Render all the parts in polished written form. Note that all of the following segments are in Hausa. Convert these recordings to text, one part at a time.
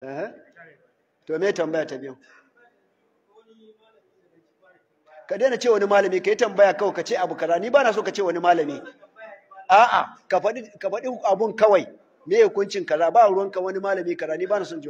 Eh, to me tambaya ta biyu? Ka daina ce wani malami, ka yi tambaya kawai, ka ce abu kaza. Ni ba na so ka ce wani malami. A'a, ka faɗi abun kawai. Me hukuncin kaza? Ba ruwanka wani malami kaza, ni ba na son ji.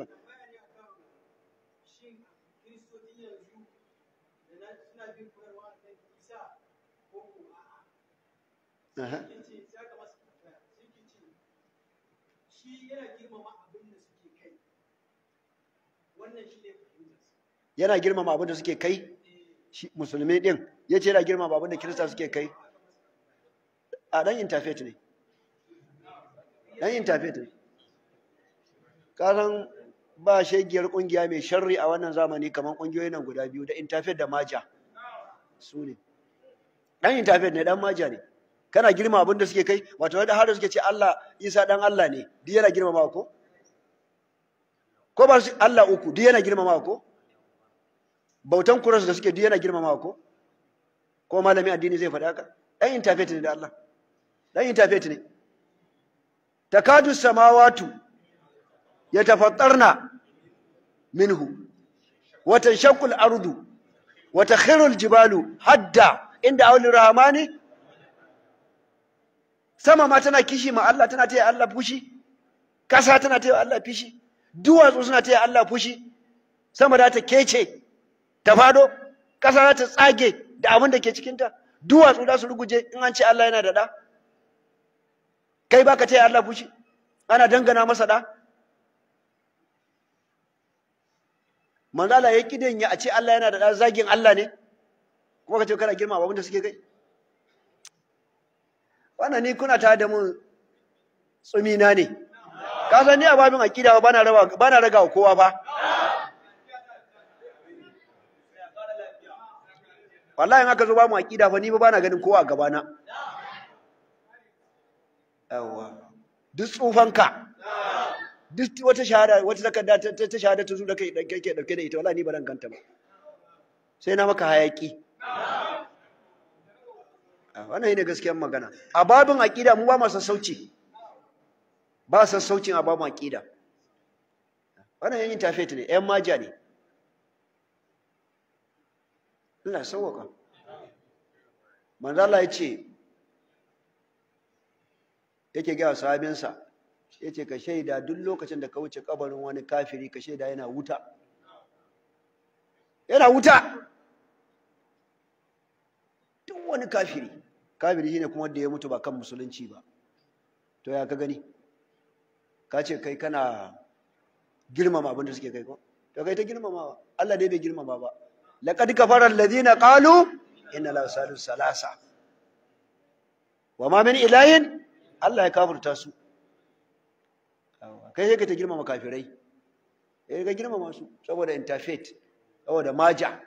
Yana girmama abin da suke kai, musulmi din ya ce yana girmama abin da Kirista suke kai. A dan interfaith ne, dan interfaith ne. Kasan ba shegiyar kungiya mai sharri a wannan zamani kamar kungiyoyin nan guda biyu, da interfaith da maja. Su ne dan interfaith ne, dan maja ne. Kana girma abin da suke kai, wato wanda har suke ce Allah Isa dan Allah ne, duk yana girmama ko? Ko ba su Allah uku, duk yana girmama ko? Bautan kuransu da suke, duk yana girmama ko? Ko malami addini zai faɗi haka? Dan interfaith ne da Allah. Dan interfaith ne. Takadu samawatu yatafattarna minhu wa tanshaqqu al-ardu wa takhiru al-jibalu hadda inda awli rahmani. Sama ma tana kishi ma Allah, tana taya Allah fushi. Kasa tana taya Allah fushi. Duwatsu suna taya Allah fushi. Sama da ta kece ta fado, kasa za ta tsage da abin da ke cikinta, duwatsu za su ruguje in an ce Allah yana da ɗa. Kai baka taya Allah fushi, ana dangana masa ɗa. Manzo Allah ya kidan ya a ce Allah yana da ɗa, zagin Allah ne, kuma ka ce kana girma abin da suke kai. Wannan ni kuna tare da mun tsumina ne. Ka san ni a babin aqida ba bana raga wa kowa ba. Wallahi in aka zo ba mu aqida fa ni ba bana ganin kowa a gaba na. Yawa. Duk tsufanka. Duk wata shahada, wata takarda ta shahada ta zo da kai kake dauke da ita, wallahi ni ba dan ganta ba. Sai na maka hayaki. Wannan shine gaskiyar magana. A babin aqida mu ba mu sassauci. Ba sassaucin a babin aqida. Wannan yan interfaith ne, yan maja ne. Allah sauwaka. Manzo Allah yace, yake ga sahabinsa, yace ka shaida duk lokacin da ka wuce kabarin wani kafiri, ka shaida yana wuta. Yana wuta. Duk wani kafiri. Kafiri shine kuma wanda ya mutu ba kan musulunci ba. To ya ka gani? Ka ce kai kana girmama abin da suke kai ko? To kai ta girmamawa. Allah dai bai girmama ba. Laqad kafara alladhina qalu inna la salisu salasa. Wa ma min ilahin, Allah ya kafirta su. Kai sai ka ta girmama kafirai. Eh, ka girmama su saboda interfaith, saboda maja.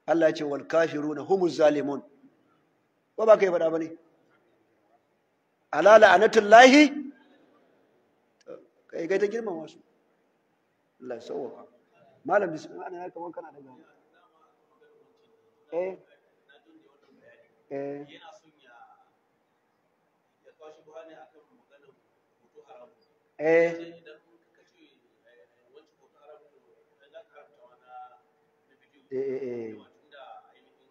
Allah ya ce wal kafiruna humuz zalimun. Ko ba kai faɗa bane? Ala la'anatullahi, kai kai ta girmama su. Allah ya sauwaka. Malam bismillah, ana kaman kana daga. Eh eh, yana son ya kawo shi buhari akan maganar hoto haram. Eh, idan ka ce wancan hoto haram, to dan za ka haramta wani na bidiyo. Eh eh. Tunda ainihin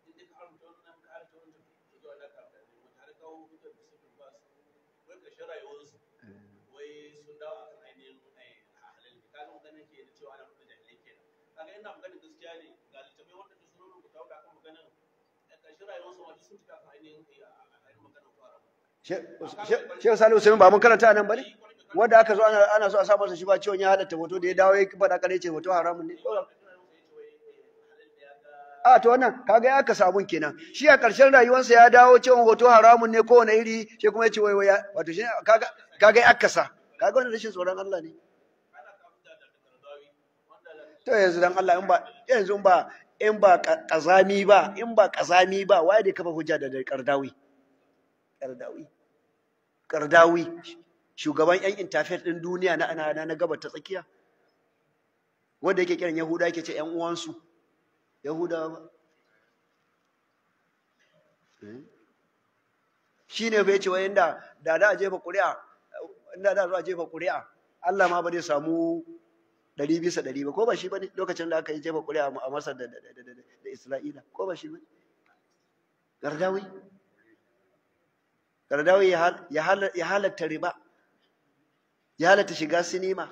in dai ka haramta wannan, ka haramta wancan, to zuwa za ka haramta ne wata har kawo hujjar da suke ba su wai ƙarshen rayuwarsu wai sun dawo akan ainihin halal ne. Kaga maganar ke da cewa ana rubuta jahilai kenan. Kaga ina maganar gaskiya ne, ga littattafai wanda duk sun rubuta wanda akan maganar ƙarshen rayuwarsu ma duk sun tafi akan ainihin maganar hoto haram. Shehu Salihu Usaimin ba mun karanta nan bane? Wanda aka zo ana so a sa masa shi ba ciwon ya halatta hoto, da ya dawo ya faɗa kare ce hoto haramun ne. A to wannan kaga ya ka sabun kenan. Shi a ƙarshen rayuwarsa ya dawo cewa hoto haramun ne kowane iri, shi kuma ya ce wai wai wato shi kaga ya kasa. Kaga wannan rashin tsoron Allah ne. To yanzu dan Allah, in ba yanzu in ba kazami ba, in ba kazami ba, waye da kafa hujja da Qardawi? Qardawi. Qardawi shugaban yan interfaith din duniya na na gabar ta tsakiya, wanda yake kiran Yahuda yake ce yan uwansu Yahudawa ba. Shi ne fa yace wai inda da a jefa ƙuri'a inda da zuwa jefa ƙuri'a Allah ma ba zai samu 100% ba, ko ba shi bane lokacin da aka yi jefa ƙuri'a a Masar da Isra'ila, ko ba shi bane? Qaradawi Qaradawi ya halatta riba, ya halatta shiga sinima,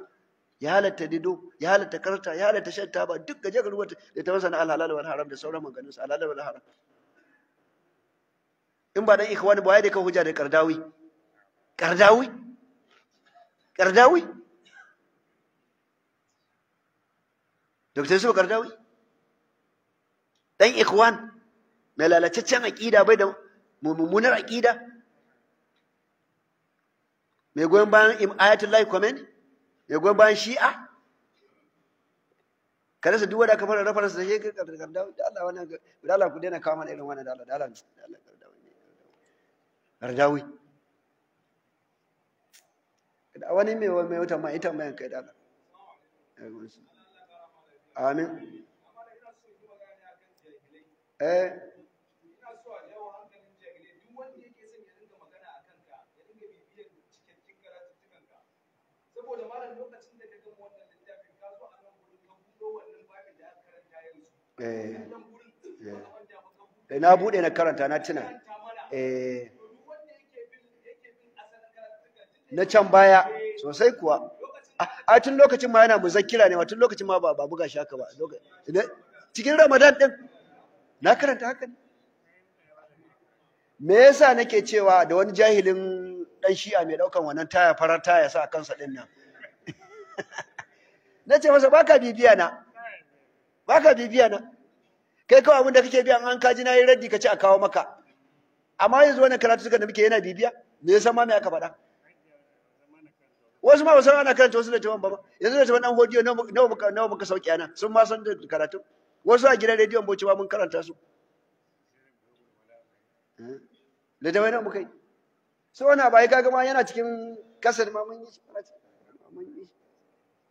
ya halatta dido, ya halatta karta, ya halatta shan taba, duk gaje ga rubuta da ta na alhalal wal haram da sauran maganganun sa alhalal wal haram. In ba dan ikhwani ba, ya da kan hujja da Qaradawi? Qaradawi Qaradawi Dr. Yusuf Qaradawi dan ikhwan mai lalataccen aqida, bai da mummunar aqida, mai goyon bayan Ayatollah Khomeini, mai goyon bayan Shi'a. Ka rasa duk wanda aka fara reference da shi Qaradawi. Da Allah wannan, da Allah ku daina kawo mana irin wannan, da Allah, da Allah, da Allah. Qaradawi da wani mai wata mai ita mai kai, da Allah. Amin. Eh, Ina so a jawo hankalin jahilai, duk wanda yake son ya dinga magana a kanka ya dinga bibiyar cikakken karatuttukanka, saboda malam, lokacin da ka gama wannan littafin, ka zo a nan gurin ka buɗo wannan babin da aka karanta yanzu, nan gurin ba ka manta ba, ka buɗe Na bude na karanta, na tuna. karanta mana. Eh. To, duk wanda yake bin asalin karatuttukan tun da Na can baya sosai kuwa. lokacin A tun lokacin ma yana muzakkira ne, tun lokacin ma ba buga shi haka ba. Cikin Ramadan din na karanta haka ne. Me yasa nake cewa da wani jahilin dan Shi'a mai daukan wannan taya, farar taya sa kansa din nan, nace masa baka bibiya na, baka bibiya na, kai kawai abin da kake biya an kaji na yi raddi ka ci a kawo maka. Amma yanzu wannan karatu suka da muke yana bibiya, me yasa ma me aka faɗa? Wasu ma ba san ana karanta wasu littafan ba. Yanzu littafan dan hodiyo nawa muka sauke ana, sun ma san da karatu. Wasu a gidan rediyon Bauchi ba mun karanta su. Littafai nawa muka yi so wani abu, ai kaga ma yana cikin kasar ma mun yi shi, mun yi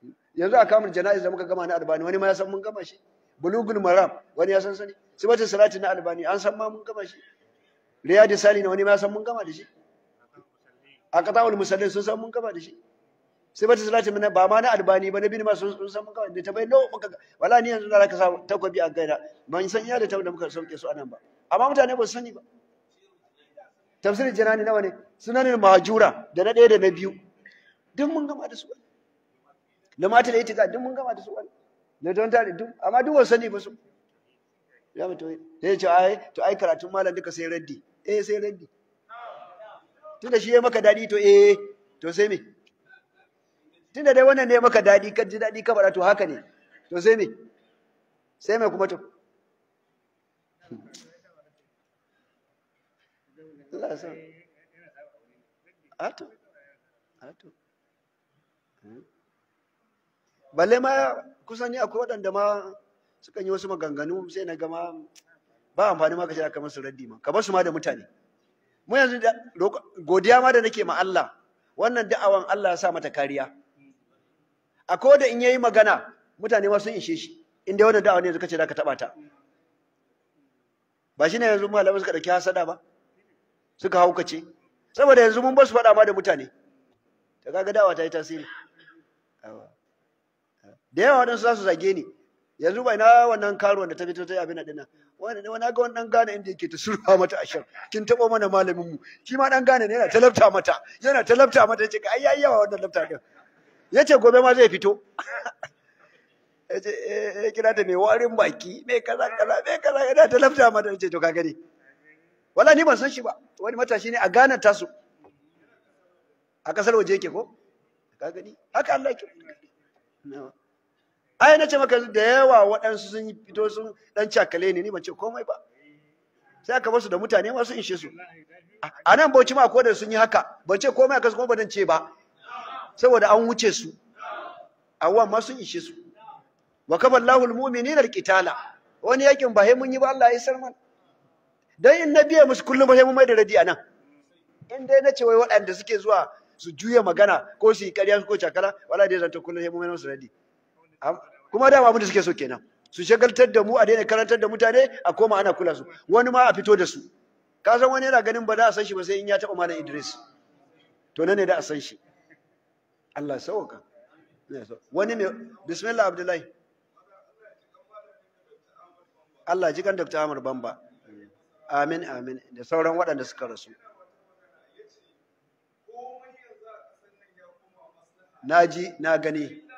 shi. Yanzu a kamar jana'iz da muka gama na Albani, wani ma ya san mun gama shi. Bulugul Maram wani ya san sani, Sifatu Salati na Albani an san ma mun gama shi, Riyadu Sali na wani ma ya san mun gama da shi, a Qata'ul Musallin sun san mun gama da shi, Sifatu Salati na ba ma na Albani ba, na bin ma sun san mun gama da ta bai no muka. Wala ni yanzu na ka sa takwabi a gaira, ban san iya da ta da muka sauke su anan ba, amma mutane ba su sani ba. Tafsirin Janani nawa ne, Sunanin Mahjura da na ɗaya da na biyu, duk mun gama da su. Da mata da itika duk mun gama da su, da don tare duk, amma duk wasu sani ba su. Ya mutu sai ya ce ai to ai karatun malam duka sai raddi. Eh, sai raddi, tunda shi ya maka dadi. To eh, to sai me? Tunda dai wannan ne ya maka dadi, ka ji dadi ka bara, to haka ne. To sai me? Sai me kuma? To Allah ya sa ato ato. Balle ma kusan ni akwai waɗanda ma sukan yi wasu maganganu, sai na gama ba amfani ma ka ce aka masu raddi, ma ka bar su ma da mutane. Mu yanzu da godiya ma da nake ma Allah, wannan da'awan Allah ya sa mata kariya. Akwai da in yayi magana mutane ma sun ishe shi, in dai wannan da'awa ne yanzu kace zaka taba ta. Ba shine yanzu malamai suka dauki hasada ba, suka haukace, saboda yanzu mun ba su faɗa ma da mutane. Ta kaga da'awa ta yi tasiri. Da yawa waɗansu za su zage ni yanzu, bai na wannan karuwan da ta fito ta yi abin nan dinnan, wani wani ga wani dan gane inda yake ta surfa mata ashar, kin taɓo mana malamin mu. Shi ma dan gane ne, yana ta lafta mata, yana ta lafta mata. Yace ai yayi yawa wannan lafta din. Yace gobe ma zai fito. Yace eh, kira ta mai warin baki, mai kaza kaza, mai kaza, yana ta lafta mata. Yace to ka gani, wala ni ban san shi ba, wani matashi ne a Ghana tasu, a kasar waje yake, ko ka gani haka Allah yake. Ai na ce maka da yawa waɗansu sun yi fito sun dan cakale ni, ni ban ce komai ba, sai aka basu da mutane masu ishe su. A nan Bauchi ma ko da sun yi haka, ban ce komai aka kuma ban ce ba, saboda an wuce su, awwan ma sun ishe su. Wa kafallahu almu'minina alqitala. Wani yakin ba sai mun yi ba, Allah ya isar mana. Dan in na biya musu kullum ba sai mun mai da radi anan. In dai na ce wai waɗanda suke zuwa su juya magana ko su yi ƙarya ko cakala, wala dai zanta kullum sai mun mai musu radi. Kuma dama abin da suke so kenan, su shagaltar da mu, a daina karantar da mutane, a koma ana kula su. Wani ma a fito da su, ka san wani yana ganin ba za a san shi ba sai in ya taɓa Malam Idris, to nan ne da a san shi. Allah sauka. Wani ne, bismillah Abdullahi. Allah ji kan Dr. Ahmad Bamba. Amin amin, da sauran waɗanda suka rasu. Naji na gani.